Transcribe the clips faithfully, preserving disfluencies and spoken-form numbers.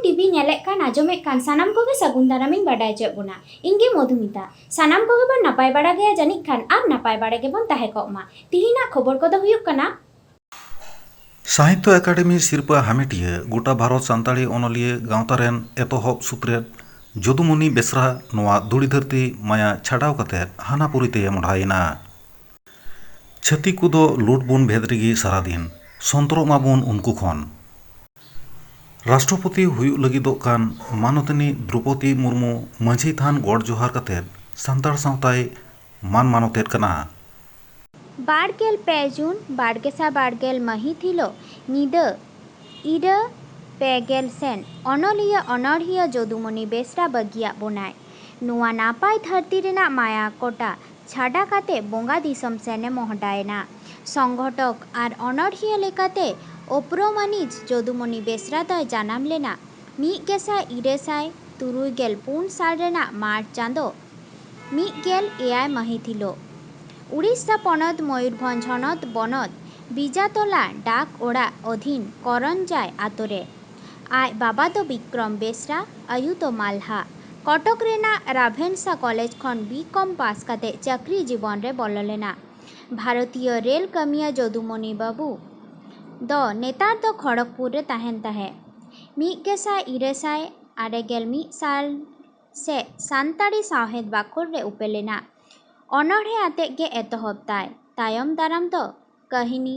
TV ᱧᱮᱞᱮᱫ ᱠᱟᱱ, ᱟᱸᱡᱚᱢᱮᱫ ᱠᱟᱱ ᱥᱟᱱᱟᱢ ᱠᱚᱜᱮ ᱥᱟᱹᱜᱩᱱ ᱫᱟᱨᱟᱢᱤᱧ ᱵᱟᱰᱟᱭ ᱦᱚᱪᱚᱭᱮᱫ ᱵᱚᱱᱟ᱾ ᱤᱧ ᱜᱮ ᱢᱚᱫᱷᱩᱢᱤᱛᱟ᱾ ᱥᱟᱱᱟᱢ ᱠᱚᱜᱮ ᱵᱚᱱ ᱱᱟᱯᱟᱭ ᱵᱟᱲᱟ ᱜᱮᱭᱟ ᱡᱟᱹᱱᱤᱡ ᱠᱷᱟᱱ, ᱟᱨ ᱱᱟᱯᱟᱭ ᱵᱟᱲᱟ ᱜᱮᱵᱚᱱ ᱛᱟᱦᱮᱸ ᱠᱚᱜ ᱢᱟ᱾ ᱛᱤᱦᱤᱧᱟᱜ ᱠᱷᱚᱵᱚᱨ ᱠᱚᱫᱚ ᱦᱩᱭᱩᱜ ᱠᱟᱱᱟ᱾ ᱥᱟᱦᱤᱛᱛᱚ ᱮᱠᱟᱰᱮᱢᱤ ᱥᱤᱨᱯᱟᱹ ᱦᱟᱢᱮᱴᱤᱭᱟᱹ ᱜᱚᱴᱟ ᱵᱷᱟᱨᱚᱛ ᱥᱟᱱᱛᱟᱲᱤ ᱚᱱᱚᱞᱤᱭᱟᱹ ᱜᱟᱶᱛᱟ ᱨᱮᱱ ᱮᱛᱚᱦᱚᱵ ᱥᱩᱛᱨᱮᱛ ᱡᱚᱫᱩᱢᱚᱱᱤ ᱵᱮᱥᱨᱟ ᱱᱚᱣᱟ ᱫᱷᱩᱲᱤ ᱫᱷᱟᱹᱨᱛᱤ ᱢᱟᱭᱟ ᱪᱷᱟᱰᱟᱣ ᱠᱟᱛᱮ ᱦᱟᱱᱟᱯᱩᱨᱤ ᱛᱮ ᱢᱚᱰᱦᱟᱭᱮᱱᱟ᱾ ᱪᱷᱟᱹᱛᱤᱠ ᱠᱚᱫᱚ ᱞᱩᱴ ᱵᱚᱱ ᱵᱷᱮᱫ ᱨᱮᱜᱮ ᱥᱟᱨᱟᱫᱤᱱ, ᱥᱚᱱᱛᱚᱨᱚᱜ ᱢᱟᱵᱚᱱ ᱩᱱᱠᱩ ᱠᱷᱚᱱ᱾ ᱨᱟᱥᱴᱨᱚᱯᱚᱛᱤ ᱦᱩᱭᱩᱜ ᱞᱟᱹᱜᱤᱫᱚᱜ ᱠᱟᱱ ᱢᱟᱱᱚᱛᱤᱱᱤ ᱫᱨᱚᱯᱚᱫᱤ ᱢᱩᱨᱢᱩ ᱢᱟᱹᱡᱷᱤ ᱛᱷᱟᱱ ᱜᱚᱰ ᱡᱚᱦᱟᱨ ᱠᱟᱛᱮ ᱥᱟᱱᱛᱟᱲ ᱥᱟᱶᱛᱟᱭ ᱢᱟᱱ ᱢᱟᱱᱚᱛᱮᱫ ᱠᱟᱱᱟ᱾ ᱵᱟᱨ ᱜᱮᱞ ᱯᱮ ᱡᱩᱱ ᱵᱟᱨ ᱜᱮᱥᱟᱭ ᱵᱟᱨ ᱜᱮᱞ ᱢᱟᱹᱦᱤᱛ ᱦᱤᱞᱳᱜ ᱧᱤᱫᱟᱹ ᱤᱨᱟᱹ ᱯᱮ ᱜᱮᱞ ᱥᱮᱱ ᱚᱱᱚᱞᱤᱭᱟᱹ ᱚᱱᱚᱲᱦᱤᱭᱟᱹ ᱡᱚᱫᱩᱢᱚᱱᱤ ᱵᱮᱥᱨᱟ ᱵᱟᱹᱜᱤᱭᱟᱜ ᱵᱚᱱᱟᱭ᱾ ᱱᱚᱣᱟ ᱱᱟᱯᱟᱭ ᱫᱷᱟᱹᱨᱛᱤ ᱨᱮᱱᱟᱜ ᱢᱟᱭᱟ ᱠᱚᱴᱟ ᱪᱷᱟᱰᱟ ᱠᱟᱛᱮ ᱵᱚᱸᱜᱟ ᱫᱤᱥᱚᱢ ᱥᱮᱱᱮ ᱢᱚᱦᱰᱟᱭᱮᱱᱟ᱾ ᱥᱚᱝᱜᱷᱚᱴᱚᱠ ᱟᱨ ᱚᱱᱚᱲᱦᱤᱭᱟᱹ ᱞᱮᱠᱟᱛᱮ ᱚᱯᱨᱚᱢᱟᱱᱤᱡ ᱡᱚᱫᱩᱢᱚᱱᱤ ᱵᱮᱥᱨᱟ ᱫᱚᱭ ᱡᱟᱱᱟᱢ ᱞᱮᱱᱟ ᱢᱤᱫ ᱜᱮᱥᱟᱭ ᱤᱨᱟᱹᱞ ᱥᱟᱭ ᱛᱩᱨᱩᱭ ᱜᱮᱞ ᱯᱩᱱ ᱥᱟᱞ ᱨᱮᱱᱟᱜ ᱢᱟᱨᱪ ᱪᱟᱸᱫᱚ ᱢᱤᱫ ᱜᱮᱞ ᱮᱭᱟᱭ ᱢᱟᱹᱦᱤᱛ ᱦᱤᱞᱳᱜ ᱩᱲᱤᱥᱥᱟ ᱯᱚᱱᱚᱛ ᱢᱚᱭᱩᱨᱵᱷᱚᱸᱡᱽ ᱦᱚᱱᱚᱛ ᱵᱚᱱᱚᱛ ᱵᱤᱡᱟᱛᱚᱞᱟ ᱰᱟᱠ ᱚᱲᱟᱜ ᱚᱫᱷᱤᱱ ᱠᱚᱨᱚᱱᱡᱟᱭ ᱟᱛᱳ ᱨᱮ᱾ ᱟᱡ ᱵᱟᱵᱟ ᱫᱚ ᱵᱤᱠᱨᱚᱢ ᱵᱮᱥᱨᱟ, ᱟᱭᱳ ᱫᱚ ᱢᱟᱞᱦᱟ᱾ ᱠᱚᱴᱚᱠ ᱨᱮᱱᱟᱜ ᱨᱟᱵᱷᱮᱱᱥᱟ ᱠᱚᱞᱮᱡᱽ ᱠᱷᱚᱱ ᱵᱤ ᱠᱚᱢ ᱯᱟᱥ ᱠᱟᱛᱮ ᱪᱟᱹᱠᱨᱤ ᱡᱤᱵᱚᱱ ᱨᱮ ᱵᱚᱞᱚ ᱞᱮᱱᱟ᱾ ᱵᱷᱟᱨᱚᱛᱤᱭᱚ ᱨᱮᱞ ᱠᱟᱹᱢᱤᱭᱟᱹ ᱡᱚᱫᱩᱢᱚᱱᱤ ᱵᱟᱹᱵᱩ ᱫᱚ ᱱᱮᱛᱟᱨ ᱫᱚ ᱠᱷᱚᱲᱚᱜᱽᱯᱩᱨ ᱨᱮ ᱛᱟᱦᱮᱱ ᱛᱟᱦᱮᱸᱫ᱾ ᱢᱤᱫ ᱜᱮᱥᱟᱭ ᱤᱨᱟᱹᱞ ᱥᱟᱭ ᱟᱨᱮ ᱜᱮᱞ ᱢᱤᱫ ᱥᱟᱞ ᱥᱮ ᱥᱟᱱᱛᱟᱲᱤ ᱥᱟᱶᱦᱮᱫ ᱵᱟᱠᱷᱳᱞ ᱨᱮ ᱩᱯᱮᱞ ᱮᱱᱟ᱾ ᱚᱱᱚᱬᱦᱮ ᱟᱛᱮᱫ ᱜᱮ ᱮᱛᱚᱦᱚᱵ ᱛᱟᱭ᱾ ᱛᱟᱭᱚᱢ ᱫᱟᱨᱟᱢ ᱫᱚ ᱠᱟᱹᱦᱱᱤ,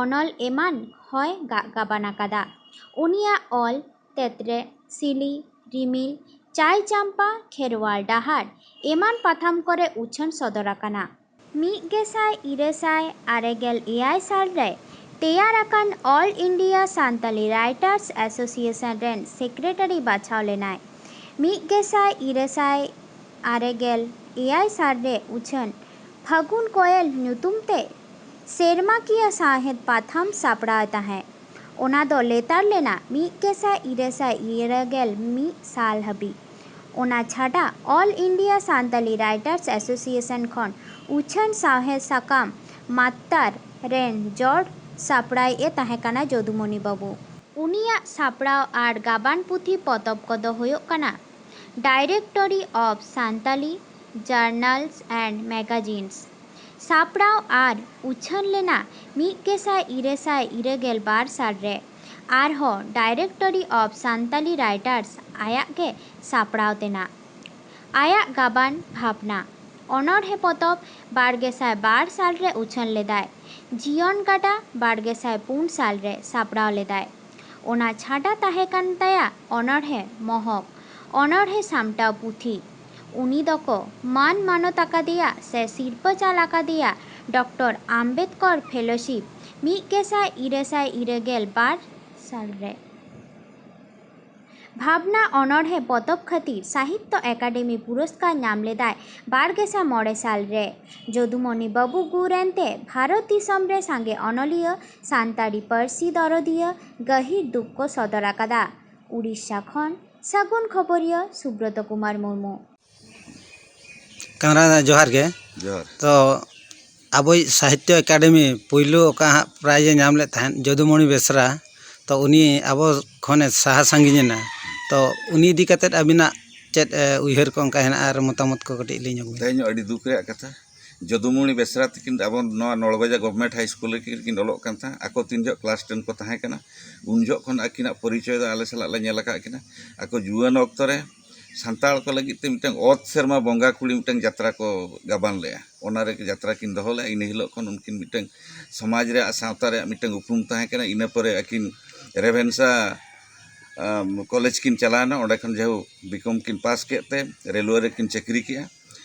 ᱚᱱᱚᱞ ᱮᱢᱟᱱ ᱦᱚᱸᱭ ᱜᱟᱜ ᱜᱟᱵᱟᱱ ᱟᱠᱟᱫᱟ᱾ ᱩᱱᱤᱭᱟᱜ ᱚᱞ ᱛᱮᱛᱨᱮ, ᱥᱤᱞᱤ, ᱨᱤᱢᱤᱞ, ᱪᱟᱭ ᱪᱟᱢᱯᱟ, ᱠᱷᱮᱨᱣᱟᱞ ᱰᱟᱦᱟᱨ ᱮᱢᱟᱱ ᱯᱟᱛᱷᱟᱢ ᱠᱚᱨᱮ ᱩᱪᱷᱟᱹᱱ ᱥᱚᱫᱚᱨ ᱟᱠᱟᱱᱟ᱾ ᱢᱤᱫ ᱜᱮᱥᱟᱭ ᱤᱨᱟᱹᱞ ᱥᱟᱭ ᱟᱨᱮ ᱜᱮᱞ ᱮᱭᱟᱭ ᱥᱟᱞ ᱨᱮ ᱛᱮᱭᱟᱨ ᱟᱠᱟᱱ All India Santali Writers Association ᱨᱮᱱ ᱥᱮᱠᱨᱮᱴᱟᱨᱤ ᱵᱟᱪᱷᱟᱣ ᱞᱮᱱᱟᱭ᱾ ᱢᱤᱫ ᱜᱮᱥᱟᱭ ᱤᱨᱟᱹᱞ ᱥᱟᱭ ᱟᱨᱮ ᱜᱮᱞ ᱮᱭᱟᱭ ᱥᱟᱞ ᱨᱮ ᱩᱪᱷᱟᱹᱱ ᱯᱷᱟᱹᱜᱩᱱ ᱠᱚᱭᱮᱞ ᱧᱩᱛᱩᱢ ᱛᱮ ᱥᱮᱨᱢᱟᱠᱤᱭᱟᱹ ᱥᱟᱶᱦᱮᱫ ᱯᱟᱛᱷᱟᱢ ᱥᱟᱯᱲᱟᱣ ᱛᱟᱦᱮᱸᱫ᱾ ᱚᱱᱟ ᱫᱚ ᱞᱮᱛᱟᱲ ᱞᱮᱱᱟ ᱢᱤᱫ ᱜᱮᱥᱟᱭ ᱤᱨᱟᱹᱞ ᱥᱟᱭ ᱤᱨᱟᱹᱞ ᱜᱮᱞ ᱢᱤᱫ ᱥᱟᱞ ᱦᱟᱹᱵᱤᱡ᱾ ᱚᱱᱟ ᱪᱷᱟᱰᱟ All India Santali Writers Association ᱠᱷᱚᱱ ᱩᱪᱷᱟᱹᱱ ᱥᱟᱶᱦᱮᱫ ᱥᱟᱠᱟᱢ ᱢᱟᱛᱛᱟᱨ ᱨᱮᱱ ᱡᱚᱲ ᱥᱟᱯᱲᱟᱣᱤᱡ ᱮ ᱛᱟᱦᱮᱸ ᱠᱟᱱᱟ ᱡᱚᱫᱩᱢᱚᱱᱤ ᱵᱟᱹᱵᱩ᱾ ᱩᱱᱤᱭᱟᱜ ᱥᱟᱯᱲᱟᱣ ᱟᱨ ᱜᱟᱵᱟᱱ ᱯᱩᱛᱷᱤ ᱯᱚᱛᱚᱵ ᱠᱚᱫᱚ ᱦᱩᱭᱩᱜ ᱠᱟᱱᱟ Directory of Santali Journals and Magazines, ᱥᱟᱯᱲᱟᱣ ᱟᱨ ᱩᱪᱷᱟᱹᱱ ᱞᱮᱱᱟ ᱢᱤᱫ ᱜᱮᱥᱟᱭ ᱤᱨᱟᱹᱞ ᱥᱟᱭ ᱤᱨᱟᱹ ᱜᱮᱞ ᱵᱟᱨ ᱥᱟᱞ ᱨᱮ᱾ ᱟᱨᱦᱚᱸ Directory of Santali Writers ᱟᱭᱟᱜ ᱜᱮ ᱥᱟᱯᱲᱟᱣ ᱛᱮᱱᱟᱜ᱾ ᱟᱭᱟᱜ ᱜᱟᱵᱟᱱ ᱵᱷᱟᱵᱽᱱᱟ ᱚᱱᱚᱬᱦᱮ ᱯᱚᱛᱚᱵ ᱵᱟᱨ ᱜᱮᱥᱟᱭ ᱵᱟᱨ ᱥᱟᱞ ᱨᱮ ᱩᱪᱷᱟᱹᱱ ᱞᱮᱫᱟᱭ᱾ ᱡᱤᱭᱚᱱ ᱜᱟᱰᱟ ᱵᱟᱨ ᱜᱮᱥᱟᱭ ᱯᱩᱱ ᱥᱟᱞ ᱨᱮ ᱥᱟᱯᱲᱟᱣ ᱞᱮᱫᱟᱭ᱾ ᱚᱱᱟ ᱪᱷᱟᱰᱟ ᱛᱟᱦᱮᱸ ᱠᱟᱱ ᱛᱟᱭᱟ ᱚᱱᱚᱬᱦᱮ ᱢᱚᱦᱚᱠ, ᱚᱱᱚᱬᱦᱮ ᱥᱟᱢᱴᱟᱣ ᱯᱩᱛᱷᱤ᱾ ᱩᱱᱤ ᱫᱚᱠᱚ ᱢᱟᱱ ᱢᱟᱱᱚᱛ ᱟᱠᱟᱫᱮᱭᱟ ᱥᱮ ᱥᱤᱨᱯᱟᱹ ᱪᱟᱞ ᱟᱠᱟᱫᱮᱭᱟ ᱰᱚᱠᱴᱚᱨ ᱟᱢᱵᱮᱫᱠᱚᱨ ᱯᱷᱮᱞᱳᱥᱤᱯ ᱢᱤᱫ ᱜᱮᱥᱟᱭ ᱤᱨᱟᱹᱞ ᱥᱟᱭ ᱤᱨᱟᱹ ᱜᱮᱞ ᱵᱟᱨ ᱥᱟᱞ ᱨᱮ᱾ ᱵᱷᱟᱵᱽᱱᱟ ᱚᱱᱚᱬᱦᱮ ᱯᱚᱛᱚᱵ ᱠᱷᱟᱹᱛᱤᱨ ᱥᱟᱦᱤᱛᱛᱚ ᱮᱠᱟᱰᱮᱢᱤ ᱯᱩᱨᱚᱥᱠᱟᱨ ᱧᱟᱢ ᱞᱮᱫᱟᱭ ᱵᱟᱨ ᱜᱮᱥᱟᱭ ᱢᱚᱬᱮ ᱥᱟᱞ ᱨᱮ᱾ ᱡᱚᱫᱩᱢᱚᱱᱤ ᱵᱟᱹᱵᱩ ᱜᱩᱨ ᱮᱱᱛᱮ ᱵᱷᱟᱨᱚᱛ ᱫᱤᱥᱚᱢ ᱨᱮ ᱥᱟᱸᱜᱮ ᱚᱱᱚᱞᱤᱭᱟᱹ, ᱥᱟᱱᱛᱟᱲᱤ ᱯᱟᱹᱨᱥᱤ ᱫᱚᱨᱚᱫᱤᱭᱟᱹ, ᱜᱟᱹᱦᱤᱨ ᱫᱩᱠ ᱠᱚ ᱥᱚᱫᱚᱨ ᱟᱠᱟᱫᱟ᱾ ᱩᱲᱤᱥᱥᱟ ᱠᱷᱚᱱ ᱥᱟᱹᱜᱩᱱ ᱠᱷᱚᱵᱚᱨᱤᱭᱟᱹ ᱥᱩᱵᱨᱚᱛᱚ ᱠᱩᱢᱟᱨ ᱢᱩᱨᱢᱩ᱾ ᱠᱟᱝᱨᱟ ᱡᱚᱦᱟᱨ ᱜᱮ᱾ ᱡᱚᱦᱟᱨ᱾ ᱛᱚ ᱟᱵᱚᱭᱤᱡ ᱥᱟᱦᱤᱛᱛᱚ ᱮᱠᱟᱰᱮᱢᱤ ᱯᱩᱭᱞᱩ ᱚᱠᱟ ᱦᱟᱸᱜ ᱯᱨᱟᱭᱤᱡᱽ ᱮ ᱧᱟᱢ ᱞᱮᱫ ᱛᱟᱦᱮᱸᱫ, ᱡᱚᱫᱩᱢᱚᱬᱤ ᱵᱮᱥᱨᱟ, ᱛᱚ ᱩᱱᱤ ᱟᱵᱚ ᱠᱷᱚᱱᱮ ᱥᱟᱦᱟ ᱥᱟᱺᱜᱤᱧ ᱮᱱᱟ᱾ ᱛᱚ ᱩᱱᱤ ᱤᱫᱤ ᱠᱟᱛᱮᱫ ᱟᱹᱵᱤᱱᱟᱜ ᱪᱮᱫ ᱮ, ᱩᱭᱦᱟᱹᱨ ᱠᱚ ᱚᱱᱠᱟ ᱦᱮᱱᱟᱜᱼᱟ ᱟᱨ ᱢᱚᱛᱟᱢᱚᱛ ᱠᱚ ᱠᱟᱹᱴᱤᱡ ᱞᱟᱹᱭ ᱧᱚᱜ ᱵᱤᱱ᱾ ᱛᱮᱦᱮᱧ ᱟᱹᱰᱤ ᱫᱩᱠ ᱨᱮᱭᱟᱜ ᱠᱟᱛᱷᱟ, ᱡᱚᱫᱩᱢᱚᱬᱤ ᱵᱮᱥᱨᱟ ᱛᱤᱠᱤᱱ ᱟᱵᱚ ᱱᱚᱣᱟ ᱱᱚᱲᱵᱟᱡᱟ ᱜᱚᱵᱷᱢᱮᱱᱴ ᱦᱟᱭ ᱥᱠᱩᱞ ᱨᱮᱠᱤᱱ ᱚᱞᱚᱜ ᱠᱟᱱ ᱛᱟᱦᱮᱸᱫ᱾ ᱟᱠᱚ ᱛᱤᱱ ᱡᱚᱦᱚᱜ ᱠᱞᱟᱥ ᱴᱮᱱ ᱠᱚ ᱛᱟᱦᱮᱸ ᱠᱟᱱᱟ, ᱩᱱ ᱡᱚᱦᱚᱜ ᱠᱷᱚᱱ ᱟᱹᱠᱤᱱᱟᱜ ᱯᱚᱨᱤᱪᱚᱭ ᱫᱚ ᱟᱞᱮ ᱥᱟᱞᱟᱜ ᱞᱮ ᱧᱮᱞ ᱟᱠᱟᱫ ᱠᱤᱱᱟ᱾ ᱟᱠᱚ ᱡᱩᱣᱟᱹᱱ ᱚᱠᱛᱚ ᱨᱮ ᱥᱟᱱᱛᱟᱲ ᱠᱚ ᱞᱟᱹᱜᱤᱫ ᱛᱮ ᱢᱤᱫᱴᱟᱝ ᱚᱛ ᱥᱮᱨᱢᱟ ᱵᱚᱸᱜᱟ ᱠᱩᱲᱤ ᱢᱤᱫᱴᱟᱝ ᱡᱟᱛᱨᱟ ᱠᱚ ᱜᱟᱵᱟᱱ ᱞᱮᱫᱼᱟ᱾ ᱚᱱᱟ ᱨᱮ ᱡᱟᱛᱨᱟ ᱠᱤᱱ ᱫᱚᱦᱚ ᱞᱮᱫᱼᱟ᱾ ᱤᱱᱟᱹ ᱦᱤᱞᱳᱜ ᱠᱷᱚᱱ ᱩᱱᱠᱤᱱ ᱢᱤᱫᱴᱟᱝ ᱥᱚᱢᱟᱡᱽ ᱨᱮᱭᱟᱜ, ᱥᱟᱶᱛᱟ ᱨᱮᱭᱟᱜ ᱢᱤᱫᱴᱟᱝ ᱩᱯᱨᱩᱢ ᱛᱟᱦᱮᱸ ᱠᱟᱱᱟ᱾ ᱤᱱᱟᱹ ᱯᱚᱨᱮ ᱟᱹᱠᱤᱱ ᱨᱮᱵᱷᱮᱱᱥᱟ ᱟᱢ, ᱠᱚᱞᱮᱡᱽ ᱠᱤᱱ ᱪᱟᱞᱟᱣᱮᱱᱟ᱾ ᱚᱸᱰᱮ ᱠᱷᱚᱱ ᱡᱟᱭᱦᱳᱠ ᱵᱤᱠᱚᱢ ᱠᱤᱱ ᱯᱟᱥ ᱠᱮᱫ ᱛᱮ ᱨᱮᱞᱣᱮ ᱨᱮᱠᱤᱱ ᱪᱟᱹᱠᱨᱤ ᱠᱮᱜᱼᱟ᱾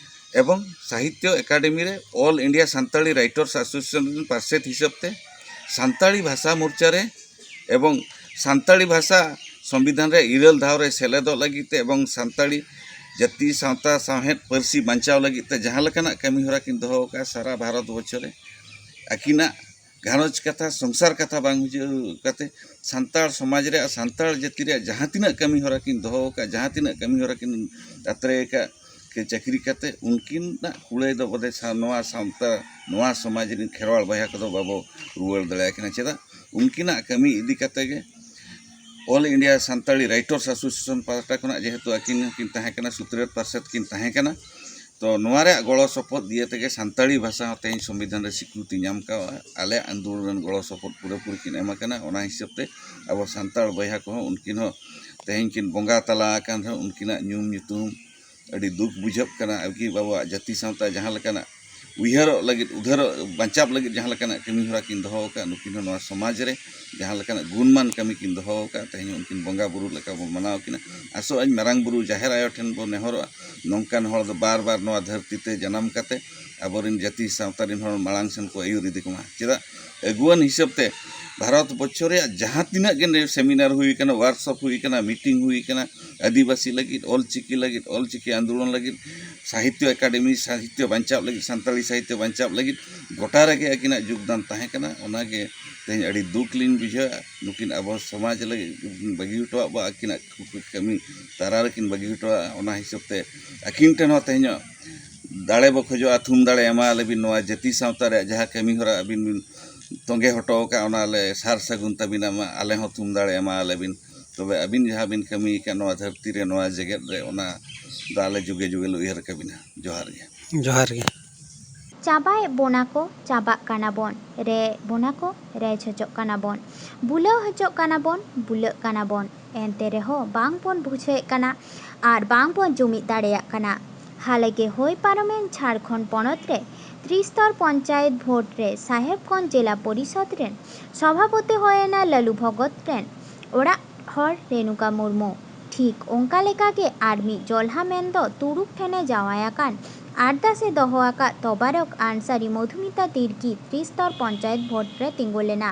ᱮᱵᱚᱝ ᱥᱟᱦᱤᱛᱛᱚ ᱮᱠᱟᱰᱮᱢᱤ ᱨᱮ all India Santali writers association ᱨᱮᱱ ᱯᱟᱨᱥᱮᱛ ᱦᱤᱥᱟᱹᱵ ᱛᱮ ᱥᱟᱱᱛᱟᱲᱤ ᱵᱷᱟᱥᱟ ᱢᱳᱨᱪᱟ ᱨᱮ ᱮᱵᱚᱝ ᱥᱟᱱᱛᱟᱲᱤ ᱵᱷᱟᱥᱟ ᱥᱚᱝᱵᱤᱫᱷᱟᱱ ᱨᱮ ᱤᱨᱟᱹᱞ ᱫᱷᱟᱣ ᱨᱮ ᱥᱮᱞᱮᱫᱚᱜ ᱞᱟᱹᱜᱤᱫ ᱛᱮ ᱮᱵᱚᱝ ᱥᱟᱱᱛᱟᱲᱤ ᱡᱟᱹᱛᱤ ᱥᱟᱶᱛᱟ ᱥᱟᱶᱦᱮᱫ ᱯᱟᱹᱨᱥᱤ ᱵᱟᱧᱪᱟᱣ ᱞᱟᱹᱜᱤᱫ ᱛᱮ ᱡᱟᱦᱟᱸ ᱞᱮᱠᱟᱱᱟᱜ ᱠᱟᱹᱢᱤ ᱦᱚᱨᱟ ᱠᱤᱱ ᱫᱚᱦᱚ ᱟᱠᱟᱫᱼᱟ, ᱥᱟᱨᱟ ᱵᱷᱟᱨᱚᱛ ᱵᱚᱨᱥᱚ ᱨᱮ ᱟᱹᱠᱤᱱᱟᱜ ᱜᱷᱟᱨᱚᱸᱡᱽ ᱠᱟᱛᱷᱟ, ᱥᱚᱝᱥᱟᱨ ᱠᱟᱛᱷᱟ ᱵᱟᱝ ᱵᱩᱡᱷᱟᱹᱣ ᱠᱟᱛᱮ ᱥᱟᱱᱛᱟᱲ ᱥᱚᱢᱟᱡᱽ ᱨᱮᱭᱟᱜ, ᱥᱟᱱᱛᱟᱲ ᱡᱟᱹᱛᱤ ᱨᱮᱭᱟᱜ ᱡᱟᱦᱟᱸ ᱛᱤᱱᱟᱹᱜ ᱠᱟᱹᱢᱤ ᱦᱚᱨᱟ ᱠᱤᱱ ᱫᱚᱦᱚ ᱟᱠᱟᱫ, ᱡᱟᱦᱟᱸ ᱛᱤᱱᱟᱹᱜ ᱠᱟᱹᱢᱤ ᱦᱚᱨᱟ ᱠᱤᱱ ᱟᱛᱨᱮ ᱟᱠᱟᱫ, ᱠᱤ ᱪᱟᱹᱠᱨᱤ ᱠᱟᱛᱮ ᱩᱱᱠᱤᱱᱟᱜ ᱠᱩᱲᱟᱹᱭ ᱫᱚ ᱵᱚᱞᱮ ᱥᱟ-, ᱱᱚᱣᱟ ᱥᱟᱶᱛᱟ, ᱱᱚᱣᱟ ᱥᱚᱢᱟᱡᱽ ᱨᱤᱱ ᱠᱷᱮᱨᱣᱟᱲ ᱵᱚᱭᱦᱟ ᱠᱚᱫᱚ ᱵᱟᱵᱚ ᱨᱩᱣᱟᱹᱲ ᱫᱟᱲᱮᱭᱟᱠᱤᱱᱟ᱾ ᱪᱮᱫᱟᱜ? ᱩᱱᱠᱤᱱᱟᱜ ᱠᱟᱹᱢᱤ ᱤᱫᱤ ᱠᱟᱛᱮ ᱜᱮ All India Santali Writers Association ᱯᱟᱦᱴᱟ ᱠᱷᱚᱱᱟᱜ, ᱡᱮᱦᱮᱛᱩ ᱟᱹᱠᱤᱱ ᱦᱚᱸᱠᱤᱱ ᱛᱟᱦᱮᱸ ᱠᱟᱱᱟ, ᱥᱩᱛᱨᱮᱛ ᱯᱟᱨᱥᱮᱛ ᱠᱤᱱ ᱛᱟᱦᱮᱸ ᱠᱟᱱᱟ, ᱛᱚ ᱱᱚᱣᱟ ᱨᱮᱭᱟᱜ ᱜᱚᱲᱚ ᱥᱚᱯᱚᱦᱚᱫ ᱫᱤᱭᱮ ᱛᱮᱜᱮ ᱥᱟᱱᱛᱟᱲᱤ ᱵᱷᱟᱥᱟ ᱦᱚᱸ ᱛᱮᱦᱮᱧ ᱥᱚᱝᱵᱤᱫᱷᱟᱱ ᱨᱮ ᱥᱤᱠᱨᱤᱛᱤ ᱧᱟᱢ ᱠᱟᱣᱟ᱾ ᱟᱞᱮᱭᱟᱜ ᱟᱱᱫᱳᱞᱚᱱ ᱨᱮᱱ ᱜᱚᱲᱚ ᱥᱚᱯᱚᱦᱚᱫ ᱯᱩᱨᱟᱹᱯᱩᱨᱤ ᱠᱤᱱ ᱮᱢ ᱟᱠᱟᱱᱟ᱾ ᱚᱱᱟ ᱦᱤᱥᱟᱹᱵ ᱛᱮ ᱟᱵᱚ ᱥᱟᱱᱛᱟᱲ ᱵᱚᱭᱦᱟ ᱠᱚᱦᱚᱸ ᱩᱱᱠᱤᱱ ᱦᱚᱸ ᱛᱮᱦᱮᱧ ᱠᱤᱱ ᱵᱚᱸᱜᱟ ᱛᱟᱞᱟ ᱟᱠᱟᱱ ᱨᱮᱦᱚᱸ, ᱩᱱᱠᱤᱱᱟᱜ ᱧᱩᱢ ᱧᱩᱛᱩᱢ ᱟᱹᱰᱤ ᱫᱩᱠ ᱵᱩᱡᱷᱟᱹᱜ ᱠᱟᱱᱟ᱾ ᱟᱵᱚ ᱟᱵᱚᱣᱟᱜ ᱡᱟᱹᱛᱤ ᱥᱟᱶᱛᱟ ᱡᱟᱦᱟᱸ ᱞᱮᱠᱟᱱᱟᱜ ᱩᱭᱦᱟᱹᱨᱚᱜ ᱞᱟᱹᱜᱤᱫ, ᱩᱫᱷᱟᱹᱨᱚᱜ, ᱵᱟᱧᱪᱟᱣ ᱞᱟᱹᱜᱤᱫ ᱡᱟᱦᱟᱸ ᱞᱮᱠᱟᱱᱟᱜ ᱠᱟᱹᱢᱤ ᱦᱚᱨᱟ ᱠᱤᱱ ᱫᱚᱦᱚ ᱟᱠᱟᱫ, ᱱᱩᱠᱤᱱ ᱦᱚᱸ ᱱᱚᱣᱟ ᱥᱚᱢᱟᱡᱽ ᱨᱮ ᱡᱟᱦᱟᱸ ᱞᱮᱠᱟᱱᱟᱜ ᱜᱩᱱᱢᱟᱱ ᱠᱟᱹᱢᱤ ᱠᱤᱱ ᱫᱚᱦᱚ ᱟᱠᱟᱫ, ᱛᱮᱦᱮᱧ ᱩᱱᱠᱤᱱ ᱵᱚᱸᱜᱟ ᱵᱩᱨᱩ ᱞᱮᱠᱟ ᱵᱚᱱ ᱢᱟᱱᱟᱣ ᱠᱤᱱᱟ᱾ ᱟᱥᱚᱜ ᱟᱹᱧ ᱢᱟᱨᱟᱝ ᱵᱩᱨᱩ ᱡᱟᱦᱮᱨ ᱟᱭᱳ ᱴᱷᱮᱱ ᱵᱚᱱ ᱱᱮᱦᱚᱨᱚᱜᱼᱟ, ᱱᱚᱝᱠᱟᱱ ᱦᱚᱲ ᱫᱚ ᱵᱟᱨ ᱵᱟᱨ ᱱᱚᱣᱟ ᱫᱷᱟᱹᱨᱛᱤ ᱛᱮ ᱡᱟᱱᱟᱢ ᱠᱟᱛᱮ ᱟᱵᱚᱨᱮᱱ ᱡᱟᱹᱛᱤ ᱥᱟᱶᱛᱟ ᱨᱮᱱ ᱦᱚᱲ ᱢᱟᱲᱟᱝ ᱥᱮᱱ ᱠᱚ ᱟᱹᱭᱩᱨ ᱤᱫᱤ ᱠᱚᱢᱟ᱾ ᱪᱮᱫᱟᱜ, ᱟᱹᱜᱩᱣᱟᱹᱱ ᱦᱤᱥᱟᱹᱵ ᱛᱮ ᱵᱷᱟᱨᱚᱛ ᱵᱚᱨᱥᱚ ᱨᱮᱭᱟᱜ ᱡᱟᱦᱟᱸ ᱛᱤᱱᱟᱹᱜ ᱜᱮ ᱥᱮᱢᱤᱱᱟᱨ ᱦᱩᱭ ᱠᱟᱱᱟ, ᱣᱟᱨᱠᱥᱚᱯ ᱦᱩᱭ ᱠᱟᱱᱟ, ᱢᱤᱴᱤᱝ ᱦᱩᱭ ᱠᱟᱱᱟ, ᱟᱹᱫᱤᱵᱟᱹᱥᱤ ᱞᱟᱹᱜᱤᱫ, ᱚᱞ ᱪᱤᱠᱤ ᱞᱟᱹᱜᱤᱫ, ᱚᱞ ᱪᱤᱠᱤ ᱟᱱᱫᱳᱞᱚᱱ ᱞᱟᱹᱜᱤᱫ, ᱥᱟᱦᱤᱛᱭᱚ ᱮᱠᱟᱰᱮᱢᱤ ᱥᱟᱦᱤᱛᱭᱚ ᱵᱟᱧᱪᱟᱣ ᱞᱟᱹᱜᱤᱫ, ᱥᱟᱱᱛᱟᱲᱤ ᱥᱟᱦᱤᱛᱭᱚ ᱵᱟᱧᱪᱟᱣ ᱞᱟᱹᱜᱤᱫ ᱜᱚᱴᱟ ᱨᱮᱜᱮ ᱟᱹᱠᱤᱱᱟᱜ ᱡᱳᱜᱽᱫᱟᱱ ᱛᱟᱦᱮᱸ ᱠᱟᱱᱟ᱾ ᱚᱱᱟᱜᱮ ᱛᱮᱦᱮᱧ ᱟᱹᱰᱤ ᱫᱩᱠ ᱞᱤᱧ ᱵᱩᱡᱷᱟᱹᱣᱟ᱾ ᱱᱩᱠᱤᱱ ᱟᱵᱚ ᱥᱚᱢᱟᱡᱽ ᱞᱟᱹᱜᱤᱫ ᱵᱟᱹᱜᱤ ᱦᱚᱴᱚᱣᱟᱜ ᱵᱚ, ᱟᱹᱠᱤᱱᱟᱜ ᱠᱟᱹᱢᱤ ᱛᱟᱨᱟ ᱨᱮᱠᱤᱱ ᱵᱟᱹᱜᱤ ᱦᱚᱴᱚᱣᱟᱜᱼᱟ᱾ ᱚᱱᱟ ᱦᱤᱥᱟᱹᱵ ᱛᱮ ᱟᱹᱠᱤᱱ ᱴᱷᱮᱱ ᱦᱚᱸ ᱛᱮᱦᱮᱧᱚᱜ ᱫᱟᱲᱮ ᱵᱚ ᱠᱷᱚᱡᱚᱜᱼᱟ, ᱛᱷᱩᱢ ᱫᱟᱲᱮ ᱮᱢᱟ ᱞᱮᱵᱤᱱ᱾ ᱱᱚᱣᱟ ᱡᱟᱹᱛᱤ ᱥᱟᱶᱛᱟ ᱨᱮᱭᱟᱜ ᱡᱟᱦᱟᱸ ᱠᱟᱹᱢᱤ ᱦᱚᱨᱟ ᱟᱹᱵᱤᱱ ᱵᱤᱱ ᱛᱚᱸᱜᱮ ᱦᱚᱴᱚ ᱟᱠᱟᱫ, ᱚᱱᱟ ᱞᱮ ᱥᱟᱨ ᱥᱟᱹᱜᱩᱱ ᱛᱟᱹᱵᱤᱱᱟ, ᱢᱟ ᱟᱞᱮ ᱦᱚᱸ ᱛᱷᱩᱢ ᱫᱟᱲᱮ ᱮᱢᱟ ᱞᱮᱵᱤᱱ᱾ ᱛᱚᱵᱮ ᱟᱹᱵᱤᱱ ᱡᱟᱦᱟᱸ ᱵᱤᱱ ᱠᱟᱹᱢᱤ ᱟᱠᱟᱫ ᱱᱚᱣᱟ ᱫᱷᱟᱹᱨᱛᱤ ᱨᱮ, ᱱᱚᱣᱟ ᱡᱮᱜᱮᱛ ᱨᱮ, ᱚᱱᱟ ᱫᱚ ᱟᱞᱮ ᱡᱩᱜᱮ ᱡᱩᱜᱮ ᱞᱮ ᱩᱭᱦᱟᱹᱨ ᱠᱟᱵᱤᱱᱟ᱾ ᱡᱚᱦᱟᱨ ᱜᱮ᱾ ᱡᱚᱦᱟᱨ ᱜᱮ᱾ ᱪᱟᱵᱟᱭᱮᱫ ᱵᱚᱱᱟ ᱠᱚ, ᱪᱟᱵᱟᱜ ᱠᱟᱱᱟ ᱵᱚᱱ, ᱨᱮ ᱵᱚᱱᱟ ᱠᱚ, ᱨᱮᱡ ᱦᱚᱪᱚᱜ ᱠᱟᱱᱟ ᱵᱚᱱ, ᱵᱩᱞᱟᱹᱣ ᱦᱚᱪᱚᱜ ᱠᱟᱱᱟ ᱵᱚᱱ, ᱵᱩᱞᱟᱹᱜ ᱠᱟᱱᱟ ᱵᱚᱱ᱾ ᱮᱱᱛᱮ ᱨᱮᱦᱚᱸ ᱵᱟᱝ ᱵᱚᱱ ᱵᱩᱡᱷᱟᱹᱣᱮᱫ ᱠᱟᱱᱟ ᱟᱨ ᱵᱟᱝ ᱵᱚᱱ ᱡᱩᱢᱤᱫ ᱫᱟᱲᱮᱭᱟᱜ ᱠᱟᱱᱟ᱾ ᱦᱟᱞᱮ ᱜᱮ ᱦᱩᱭ ᱯᱟᱨᱚᱢᱮᱱ ᱡᱷᱟᱲᱠᱷᱚᱸᱰ ᱯᱚᱱᱚᱛ ᱨᱮ ᱛᱨᱤᱥᱛᱚᱨ ᱯᱚᱧᱪᱟᱭᱮᱛ ᱵᱷᱳᱴ ᱨᱮ ᱥᱟᱦᱮᱵᱽᱜᱚᱸᱡᱽ ᱡᱮᱞᱟ ᱯᱚᱨᱤᱥᱚᱫᱽ ᱨᱮᱱ ᱥᱚᱵᱷᱟᱯᱚᱛᱤ ᱦᱩᱭᱮᱱᱟ ᱞᱟᱞᱩ ᱵᱷᱚᱜᱚᱛ ᱨᱮᱱ ᱚᱲᱟᱜ ᱦᱚᱲ ᱨᱮᱱᱩᱠᱟ ᱢᱩᱨᱢᱩ᱾ ᱴᱷᱤᱠ ᱚᱱᱠᱟ ᱞᱮᱠᱟ ᱜᱮ ᱟᱨ ᱢᱤᱫ ᱡᱚᱞᱦᱟ ᱢᱮᱱ ᱫᱚ ᱛᱩᱲᱩᱠ ᱴᱷᱮᱱᱮ ᱡᱟᱶᱟᱭ ᱟᱠᱟᱱ ᱟᱨᱫᱟᱥ ᱮ ᱫᱚᱦᱚ ᱟᱠᱟᱫ ᱛᱚᱵᱟᱨᱚᱠ ᱟᱱᱥᱟᱨᱤ ᱢᱚᱫᱷᱩᱢᱤᱛᱟ ᱛᱤᱨᱠᱤ ᱛᱨᱤᱥᱛᱚᱨ ᱯᱚᱧᱪᱟᱭᱮᱛ ᱵᱷᱳᱴ ᱨᱮ ᱛᱤᱸᱜᱩ ᱞᱮᱱᱟ᱾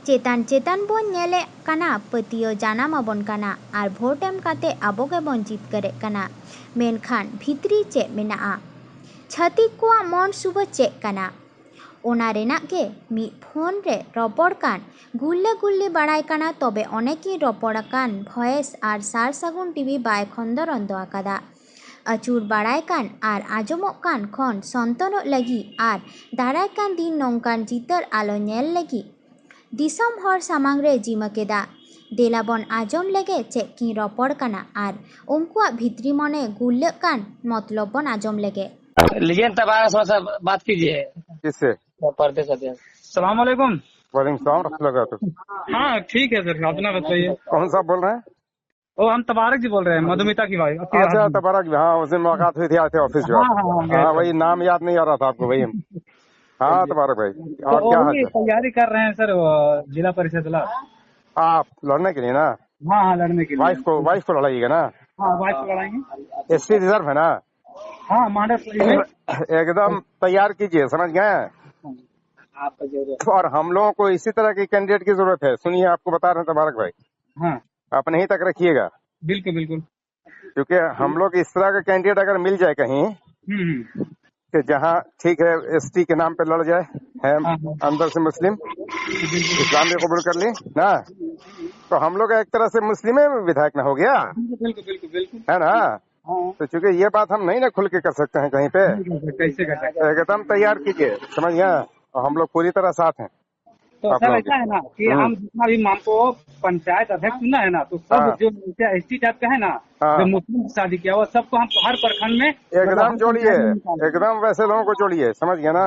ᱪᱮᱛᱟᱱ ᱪᱮᱛᱟᱱ ᱵᱚᱱ ᱧᱮᱞᱮᱫ ᱠᱟᱱᱟ, ᱯᱟᱹᱛᱭᱟᱹᱣ ᱡᱟᱱᱟᱢ ᱟᱵᱚᱱ ᱠᱟᱱᱟ ᱟᱨ ᱵᱷᱳᱴ ᱮᱢ ᱠᱟᱛᱮ ᱟᱵᱚ ᱜᱮᱵᱚᱱ ᱡᱤᱛᱠᱟᱹᱨᱮᱫ ᱠᱟᱱᱟ᱾ ᱢᱮᱱᱠᱷᱟᱱ ᱵᱷᱤᱛᱨᱤ ᱪᱮᱫ ᱢᱮᱱᱟᱜᱼᱟ? ᱪᱷᱟᱹᱛᱤᱠ ᱠᱚᱣᱟᱜ ᱢᱚᱱ ᱥᱩᱵᱟᱹ ᱪᱮᱫ ᱠᱟᱱᱟ? ᱚᱱᱟ ᱨᱮᱱᱟᱜ ᱜᱮ ᱢᱤᱫ ᱯᱷᱳᱱ ᱨᱮ ᱨᱚᱯᱚᱲ ᱠᱟᱱ ᱜᱩᱨᱞᱟᱹ ᱜᱩᱨᱞᱤ ᱵᱟᱲᱟᱭ ᱠᱟᱱᱟ, ᱛᱚᱵᱮ ᱚᱱᱮ ᱠᱤᱱ ᱨᱚᱯᱚᱲ ᱟᱠᱟᱱ ᱵᱷᱚᱭᱮᱥ ᱟᱨ ᱥᱟᱨ ᱥᱟᱹᱜᱩᱱ ᱴᱤᱵᱷᱤ ᱵᱟᱭ ᱠᱷᱚᱱᱫᱚᱨᱚᱱᱫᱚ ᱟᱠᱟᱫᱟ᱾ ᱟᱹᱪᱩᱨ ᱵᱟᱲᱟᱭ ᱠᱟᱱ ᱟᱨ ᱟᱸᱡᱚᱢᱚᱜ ᱠᱟᱱ ᱠᱷᱚᱱ ᱥᱚᱱᱛᱚᱨᱚᱜ ᱞᱟᱹᱜᱤᱫ ᱟᱨ ᱫᱟᱨᱟᱭ ᱠᱟᱱ ᱫᱤᱱ ᱱᱚᱝᱠᱟᱱ ᱪᱤᱛᱟᱹᱨ ᱟᱞᱚ ᱧᱮᱞ ᱞᱟᱹᱜᱤᱫ ᱫᱤᱥᱚᱢ ᱦᱚᱲ ᱥᱟᱢᱟᱝ ᱨᱮ ᱡᱤᱢᱟᱹ ᱠᱮᱫᱟ᱾ ᱫᱮᱞᱟ ᱵᱚᱱ ᱟᱸᱡᱚᱢ ᱞᱮᱜᱮ ᱪᱮᱫ ᱠᱤᱱ ᱨᱚᱯᱚᱲ ᱠᱟᱱᱟ ᱟᱨ ᱩᱱᱠᱩᱣᱟᱜ ᱵᱷᱤᱛᱨᱤ ᱢᱚᱱᱮ ᱜᱩᱨᱞᱟᱹᱜ ᱠᱟᱱ ᱢᱚᱛᱞᱚᱵ ᱵᱚᱱ ᱟᱸᱡᱚᱢ ᱞᱮᱜᱮ᱾ लीजिए, तबारक से बात कीजिए। किससे? परदेश अध्यक्ष। सलाम वालेकुम। वालेकुम सलाम रहमतुल्लाह वबरकातुह। हाँ, ठीक है सर, अपना बताइए। कौन साहब बोल रहे हैं? ओ, हम तबारक जी बोल रहे हैं, मधुमिता की वाइफ, आपकी अच्छा, हस्बैंड। तबारक जी, हाँ, उस दिन मुलाकात हुई थी, आए थे ऑफिस जो हाँ, आपके। हाँ, हाँ, गए हाँ, थे। वही नाम याद नहीं आ रहा था आपको, वही हम। हाँ, जी। तबारक भाई, तो और क्या हाल वही चाल? तैयारी कर रहे हैं सर, वो जिला परिषद वाला। आप लड़ने के लिए ना? हाँ, हाँ, लड़ने के लिए। वाइफ को, वाइफ को लड़ाइएगा ना? हाँ, वाइफ को लड़ाएंगे। एसटी रिजर्व है ना? हाँ, मांडर सही है। एकदम तैयार कीजिए, समझ गए? आपका जरूरत है। और हम लोगों को इसी तरह के कैंडिडेट की जरूरत है। सुनिए, आपको बता रहे हैं तबारक भाई, हाँ। अपने ही तक रखिएगा। बिल्कुल, बिल्कुल। क्योंकि हम लोग इस तरह का कैंडिडेट अगर मिल जाए कहीं, हम्म, हम्म। कि जहाँ ठीक है, एसटी के नाम पे लड़ जाए, है हाँ, हाँ। अंदर से मुस्लिम, बिल्कुल। इस्लाम भी कबूल कर ले ना, तो हम लोग एक तरह से मुस्लिम विधायक ना हो गया, बिल्कुल, बिल्कुल, बिल्कुल। है ना? हाँ। तो चूंकि ये बात हम नहीं ना खुल के कर सकते हैं कहीं पे, नहीं कर सकते, कैसे कर सकते हैं? एकदम तैयार कीजिए, समझ गए? और हम लोग पूरी तरह साथ हैं तो आप सर, लोगों ऐसा के। है ना कि हम्म। हम जितना भी मान को पंचायत अध्यक्ष चुना है ना, तो सब हाँ। जो एसटी टाइप का है ना, हाँ। जो मुस्लिम से शादी किया हुआ, सबको हम हर प्रखंड में एकदम मतलब हर जोड़िए, पंचायत में निकालेंगे। एकदम वैसे लोगों को जोड़िए, समझ गए ना?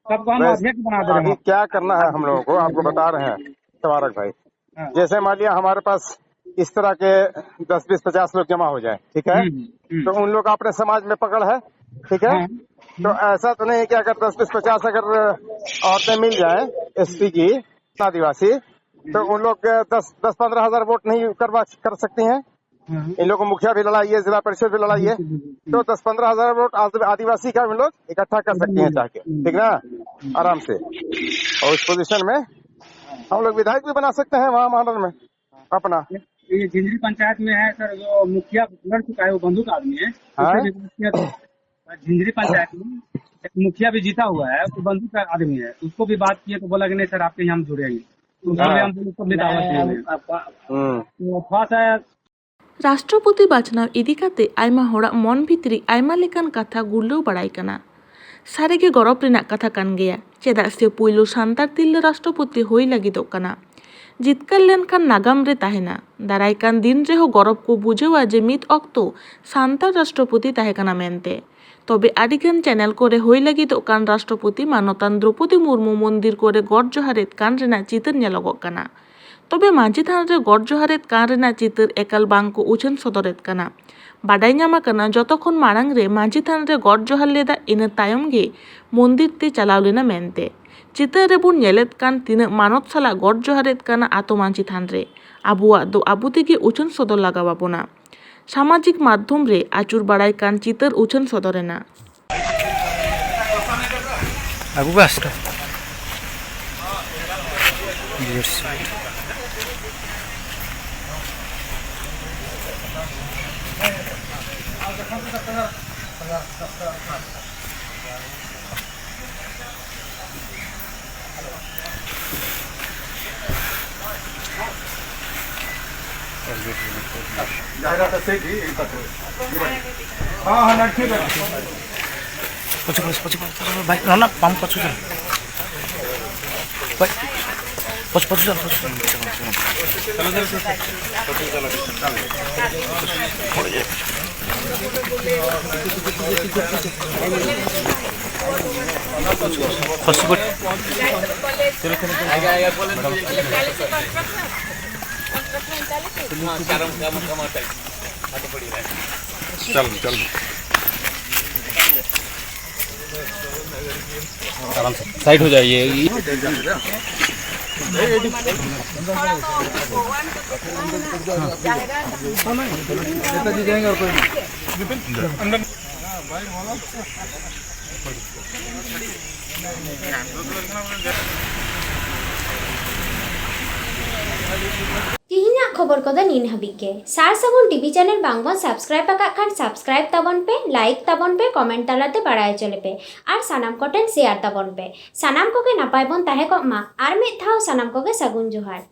सबको हम वैसे अध्यक्ष बना दे रहे हैं। अभी क्या करना है हम लोगों को, आपको बता रहे हैं तबारक भाई। हाँ। जैसे मान लिया हमारे पास इस तरह के दस, बीस, पचास लोग जमा हो जाए, ठीक है? हम्म, हम्म। तो उन लोग का अपने समाज में पकड़ है, ठीक है? हाँ। तो ऐसा तो नहीं है कि अगर दस, बीस, पचास अगर औरतें मिल जाए एसटी की, आदिवासी, तो उन लोग दस, दस पन्द्रह हज़ार वोट नहीं करवा, कर सकती हैं। हाँ। इन लोगों को मुखिया भी लड़ाइए, जिला परिषद भी लड़ाइए, बिल्कुल, बिल्कुल। तो दस पन्द्रह हज़ार वोट आदि-, आदिवासी का उन लोग इकट्ठा कर सकती हैं चाह के, हम्म। ठीक ना? आराम से। और उस पोजीशन में हम लोग विधायक भी बना सकते हैं वहाँ मांडर में अपना। ये झिंझरी पंचायत में है सर, जो मुखिया लड़ चुका है, वो बंदूक आदमी है। हाँ। उससे भी बात किया था। झिंझरी पंचायत में एक मुखिया भी जीता हुआ है, वो बंदूक का आदमी है। उसको भी बात किए तो बोला कि नहीं सर, आपके यहाँ हम जुड़ेंगे। तो उसको भी हाँ। हम बोले, उसको भी दावत दिए हैं। हम्म। तो थोड़ा सा राष्ट्ᱨᱚᱯᱚᱛᱤ ᱵᱟᱪᱷᱱᱟᱣ ᱤᱫᱤ ᱠᱟᱛᱮ ᱟᱭᱢᱟ ᱦᱚᱲᱟᱜ ᱢᱚᱱ ᱵᱷᱤᱛᱨᱤ ᱟᱭᱢᱟ ᱞᱮᱠᱟᱱ ᱠᱟᱛᱷᱟ ᱜᱩᱨᱞᱟᱹᱣ ᱵᱟᱲᱟᱭ ᱠᱟᱱᱟ᱾ ᱥᱟᱹᱨᱤᱜᱮ ᱜᱚᱨᱚᱵᱽ ᱨᱮᱱᱟᱜ ᱠᱟᱛᱷᱟ ᱠᱟᱱ ᱜᱮᱭᱟ, ᱪᱮᱫᱟᱜ ᱥᱮ ᱯᱩᱭᱞᱩ ᱥᱟᱱᱛᱟᱲ ᱛᱤᱨᱞᱟᱹ ᱨᱟᱥᱴᱨᱚᱯᱚᱛᱤ ᱦᱩᱭ ᱞᱟᱹᱜᱤᱫᱚᱜ ᱠᱟᱱᱟ᱾ ᱡᱤᱛᱠᱟᱹᱨ ᱞᱮᱱᱠᱷᱟᱱ ᱱᱟᱜᱟᱢ ᱨᱮ ᱛᱟᱦᱮᱱᱟ᱾ ᱫᱟᱨᱟᱭ ᱠᱟᱱ ᱫᱤᱱ ᱨᱮᱦᱚᱸ ᱜᱚᱨᱚᱵ ᱠᱚ ᱵᱩᱡᱷᱟᱹᱣᱟ ᱡᱮ ᱢᱤᱫ ᱚᱠᱛᱚ ᱥᱟᱱᱛᱟᱲ ᱨᱟᱥᱴᱨᱚᱯᱚᱛᱤ ᱛᱟᱦᱮᱸ ᱠᱟᱱᱟ ᱢᱮᱱᱛᱮ᱾ ᱛᱚᱵᱮ ᱟᱹᱰᱤᱜᱟᱱ ᱪᱮᱱᱮᱞ ᱠᱚᱨᱮ ᱦᱩᱭ ᱞᱟᱹᱜᱤᱫᱚᱜ ᱠᱟᱱ ᱨᱟᱥᱴᱨᱚᱯᱚᱛᱤ ᱢᱟᱱᱚᱛᱟᱱ ᱫᱨᱚᱯᱚᱫᱤ ᱢᱩᱨᱢᱩ ᱢᱚᱱᱫᱤᱨ ᱠᱚᱨᱮ ᱜᱚᱰ ᱡᱚᱦᱟᱨᱮᱫ ᱠᱟᱱ ᱨᱮᱱᱟᱜ ᱪᱤᱛᱟᱹᱨ ᱧᱮᱞᱚᱜᱚᱜ ᱠᱟᱱᱟ᱾ ᱛᱚᱵᱮ ᱢᱟᱹᱡᱷᱤ ᱛᱷᱟᱱ ᱨᱮ ᱜᱚᱰ ᱡᱚᱦᱟᱨᱮᱫ ᱠᱟᱱ ᱨᱮᱱᱟᱜ ᱪᱤᱛᱟᱹᱨ ᱮᱠᱟᱞ ᱵᱟᱝ ᱠᱚ ᱩᱪᱷᱟᱹᱱ ᱥᱚᱫᱚᱨᱮᱫ ᱠᱟᱱᱟ᱾ ᱵᱟᱰᱟᱭ ᱧᱟᱢ ᱟᱠᱟᱱᱟ, ᱡᱚᱛᱚ ᱠᱷᱚᱱ ᱢᱟᱲᱟᱝ ᱨᱮ ᱢᱟᱹᱡᱷᱤ ᱛᱷᱟᱱ ᱨᱮ ᱜᱚᱰ ᱡᱚᱦᱟᱨ ᱞᱮᱫᱟ, ᱤᱱᱟᱹ ᱛᱟᱭᱚᱢ ᱜᱮ ᱢᱚᱱᱫᱤᱨ ᱛᱮ ᱪᱟᱞᱟᱣ ᱞᱮᱱᱟ ᱢᱮᱱᱛᱮ᱾ ᱪᱤᱛᱟᱹᱨ ᱨᱮᱵᱚᱱ ᱧᱮᱞᱮᱫ ᱠᱟᱱ ᱛᱤᱱᱟᱹᱜ ᱢᱟᱱᱚᱛ ᱥᱟᱞᱟᱜ ᱜᱚᱰ ᱡᱚᱦᱟᱨᱮᱫ ᱠᱟᱱᱟ ᱟᱛᱳ ᱢᱟᱹᱡᱷᱤ ᱛᱷᱟᱱ ᱨᱮ᱾ ᱟᱵᱚᱣᱟᱜ ᱫᱚ ᱟᱵᱚ ᱛᱮᱜᱮ ᱩᱪᱷᱟᱹᱱ ᱥᱚᱫᱚᱨ ᱞᱟᱜᱟᱣ ᱟᱵᱚᱱᱟ᱾ ᱥᱟᱢᱟᱡᱤᱠ ᱢᱟᱫᱽᱫᱷᱚᱢ ᱨᱮ ᱟᱹᱪᱩᱨ ᱵᱟᱲᱟᱭ ᱠᱟᱱ ᱪᱤᱛᱟᱹᱨ ᱩᱪᱷᱟᱹᱱ ᱥᱚᱫᱚᱨ ᱮᱱᱟ᱾ ᱟᱹᱜᱩ ᱠᱟᱜᱼᱟ ᱥᱮ? हाँ, हाँ, लड़की, लड़की। ᱯᱚᱪᱷᱚ, ᱯᱚᱪᱷᱚ, ᱯᱚᱪᱷᱚ, ᱯᱚᱪᱷᱚ, ᱵᱷᱟᱭ, ᱱᱚᱣᱟ ᱯᱟᱢ ᱯᱚᱪᱷᱚ ᱪᱟᱞᱟᱜ᱾ ᱵᱷᱟᱭ, ᱯᱚᱪᱷᱚ, ᱯᱚᱪᱷᱚ ᱪᱟᱞᱟᱜ, ᱯᱚᱪᱷᱚ ᱪᱟᱞᱟᱜ᱾ ᱠᱷᱚᱥᱤ ᱠᱚ ᱪᱚᱞ, ᱪᱚᱞ᱾ आराम से साइड हो जाइए। ᱛᱤᱦᱤᱧᱟᱜ ᱠᱷᱚᱵᱚᱨ ᱠᱚᱫᱚ ᱱᱤᱱ ᱦᱟᱹᱵᱤᱡ ᱜᱮ᱾ ᱥᱟᱨ ᱥᱟᱹᱜᱩᱱ ᱴᱤᱵᱷᱤ ᱪᱮᱱᱮᱞ ᱵᱟᱝ ᱵᱚᱱ ᱥᱟᱵᱥᱠᱨᱟᱭᱤᱵ ᱟᱠᱟᱫ ᱠᱷᱟᱱ ᱥᱟᱵᱥᱠᱨᱟᱭᱤᱵ ᱛᱟᱵᱚᱱ ᱯᱮ, ᱞᱟᱭᱤᱠ ᱛᱟᱵᱚᱱ ᱯᱮ, ᱠᱚᱢᱮᱱᱴ ᱛᱟᱞᱟᱛᱮ ᱵᱟᱲᱟᱭ ᱦᱚᱪᱚ ᱞᱮᱯᱮ ᱟᱨ ᱥᱟᱱᱟᱢ ᱠᱚᱴᱷᱮᱱ ᱥᱮᱭᱟᱨ ᱛᱟᱵᱚᱱ ᱯᱮ᱾ ᱥᱟᱱᱟᱢ ᱠᱚᱜᱮ ᱱᱟᱯᱟᱭ ᱵᱚᱱ ᱛᱟᱦᱮᱸ ᱠᱚᱜ ᱢᱟ᱾ ᱟᱨ ᱢᱤᱫ ᱫᱷᱟᱣ ᱥᱟᱱᱟᱢ ᱠᱚᱜᱮ ᱥᱟᱹᱜᱩᱱ ᱡᱚᱦᱟᱨ᱾